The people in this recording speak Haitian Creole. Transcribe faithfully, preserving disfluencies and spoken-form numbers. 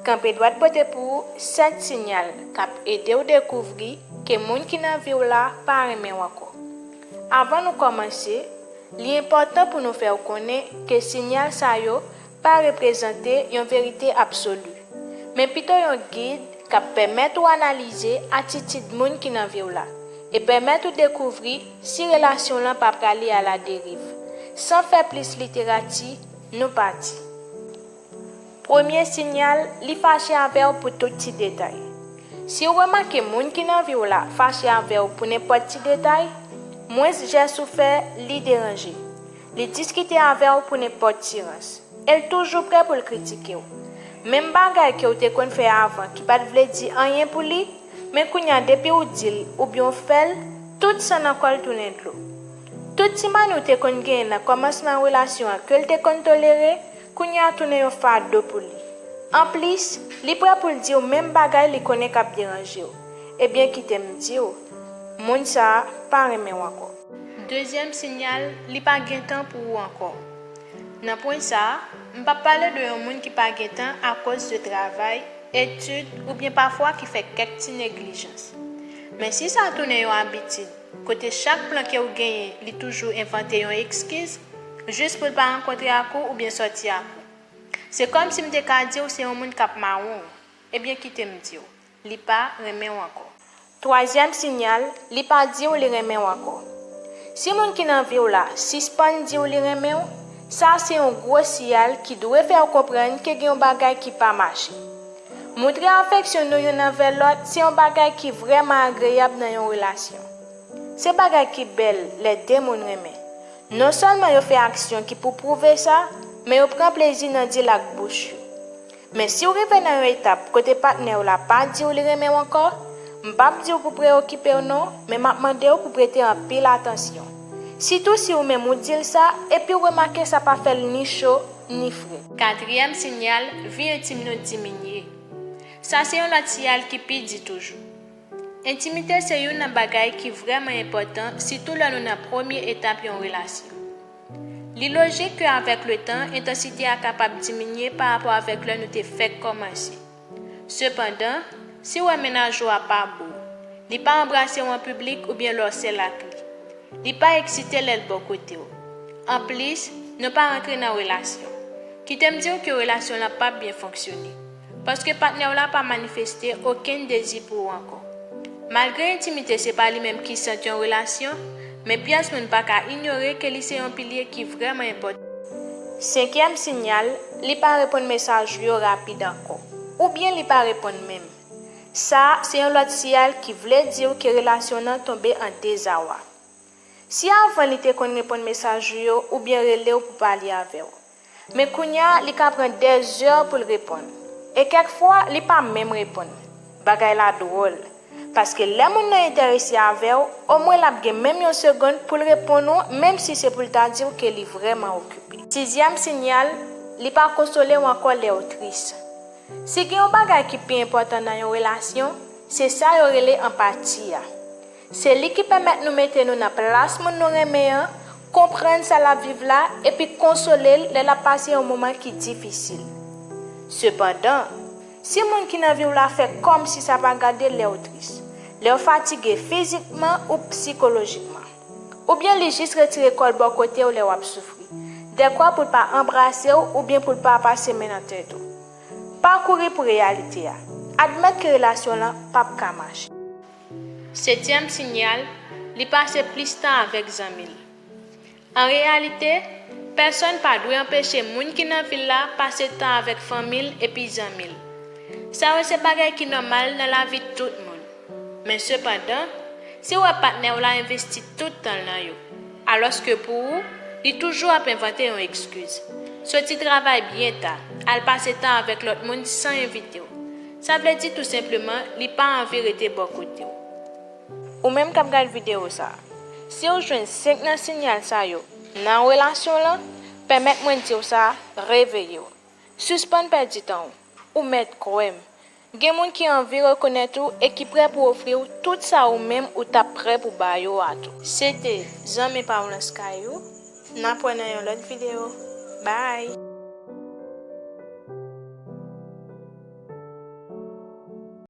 Kanpe dwat pote pou ou sèt sinyal k ap ede w dekouvri ke moun ki nan vi w la pa renmen w ankò. Avan nou kòmanse, li enpòtan pou nou fè w konnen ke sinyal sa yo pa reprezante yon verite absoli, men pito yon gid k ap pèmèt ou analize atitid moun ki nan vi w la e pèmèt ou dekouvri si relasyon lan pa prale aladeriv. San fè plis literati, nou pati. Premye sinyal, li fache avè w pou tout ti detay. Si w remake moun ki nan vi w la fache avè w pou nenpòt ti detay, mwens jès ou fè, li deranje. Li diskite avè w pou nenpòt ti rans. E l toujou prè pou l kritike w. Menm bagay ke w te konn fè avan ki pa t vle di anyen pou li, men kounye a depi w di l oubyen w fè l, tout san nan kò l tounen dlo. Tout ti mani w te konn genyen nan kòmansman relasyon an ke l te konn tolere, kounye a tounen yon fado pou li. Anplis, li prè pou l di w menm bagay li konnen k ap deranje w. Ebyen, kite m di w, moun sa a pa renmen w ankò. Dezyèm sinyal, li pa gen tan pou ou ankò. Nan pwen sa a, m p ap pale de yon moun ki pa gen tan akoz de travay, etid, oubyen pafwa ki fè kèk ti neglijans. Men si sa tounen yon abitid, kote chak plan ke w genyen, li toujou envante yon ekskiz, jis pou l pa rankontre ak ou oubyen sòti ak ou. Se kòmsi m te ka di w se yon moun k ap mawon w. Ebyen, kite m di w, li pa renmen w ankò. Twazyèm sinyal, li pa di w li renmen w ankò. Si moun ki nan vi w la sispann di w li renmen w, sa se yon gwo siyal ki dwe fè w konprann ke gen yon bagay ki pa mache. Montre afeksyon nou youn anvè lòt se yon bagay ki vrèman agreyab nan yon relasyon. Se bagay ki bèl lè de moun renmen. Non sèlman yo fè aksyon ki pou pwouve sa, men yo pran plezi nan di l ak bouch yo. Men si w rive nan yon etap kote patnè w la pa di w li renmen w ankò, m p ap di w pou preyokipe w non, men m ap mande w pou prete anpil atansyon. Sitou si ou menm ou di l sa, epi w remake sa pa fè l ni cho, ni fre. Katriyèm sinyal, vi entim nou diminye. Sa se yon lòt siyal ki pi di toujou. Entimite se youn nan bagay ki vrèman enpòtan, sitou lè nou nan premye etap yon relasyon. Li lojik ke avèk letan, entansite a kapab diminye pa rapò avèk lè nou te fèk kòmanse. Sepandan, si w wè mennaj ou a pa bo w, li pa anbrase w an piblik oubyen lè w sèl ak li, li pa eksite lè l bò kote w. Anplis, nou pa rantre nan relasyon. Kite m di w ke relasyon lan p ap byen fonksyone, paske patnè w la pa manifeste okenn dezi pou ou ankò. Malgre entimite se pa li menm ki sant yon relasyon, men pyès moun pa ka inyore ke li se yon pilye ki vrèman enpòtan. Senkyèm sinyal, li pa reponn mesaj ou yo rapid ankò, oubyen li pa reponn menm. Sa a se yon lòt siyal ki vle di w ke relasyon nan tonbe an dezawa. Si avan li te konn reponn mesaj ou yo oubyen rele w pou pale avè w, men kounye a li ka pran dèzè pou l reponn. E kèk fwa, li pa menm reponn. Bagay la dwòl, paske lè moun nan enterese avè w, omwen l ap gen menm yon segonn pou l reponn ou, menm si se pou l ta di w ke li vrèman okipe. Sizyèm sinyal, li pa konsole w ankò lè w tris. Si gen yon bagay ki pi enpòtan nan yon relasyon, se sa yo rele anpati a. Se li ki pèmèt nou mete nou nan plas moun nou renmen an, konprann sa l ap viv la, epi konsole l lè l ap pase yon moman ki difisil. Sepandan, si moun ki nan vi w la fè kòmsi sa pa gade lè w tris, lè w fatige fizikman ou sikolojikman, oubyen li jis retire kò l bò kote w lè w ap soufri, dèkwa pou l pa anbrase w oubyen pou l pa pase men nan tèt ou, pa kouri pou reyalite a. Admèt ke relasyon lan p ap ka mache. Setyèm sinyal, li pase plis tan avèk zanmi l. An reyalite, pèsonn pa dwe anpeche moun ki nan vi l la pase tan avèk fanmi l epi zanmi l. Sa yo se bagay ki nòmal nan lavi tout moun. Men sepandan, si w wè patnè w la envesti tout tan l nan yo, alòske pou ou, li toujou ap envante yon ekskiz. Soti travay byen ta, al pase tan avèk lòt moun san envite w. Sa vle di tou senpleman, li pa anvi rete bò kote w. Ou menm k ap gad videyo sa a, si w jwenn senk nan sinyal sa yo nan relasyon lan, pèmèt mwen di w sa, reveye w. Sispann pèdi tan w. Ou mèt kwè m. Gen moun ki anvi rekonèt ou e ki prè pou ofri w tout sa ou menm ou t ap prè pou ba yo a tou. Se te zanmi pa w Lanskayou. N ap wè nan yon lòt videyo. Bye!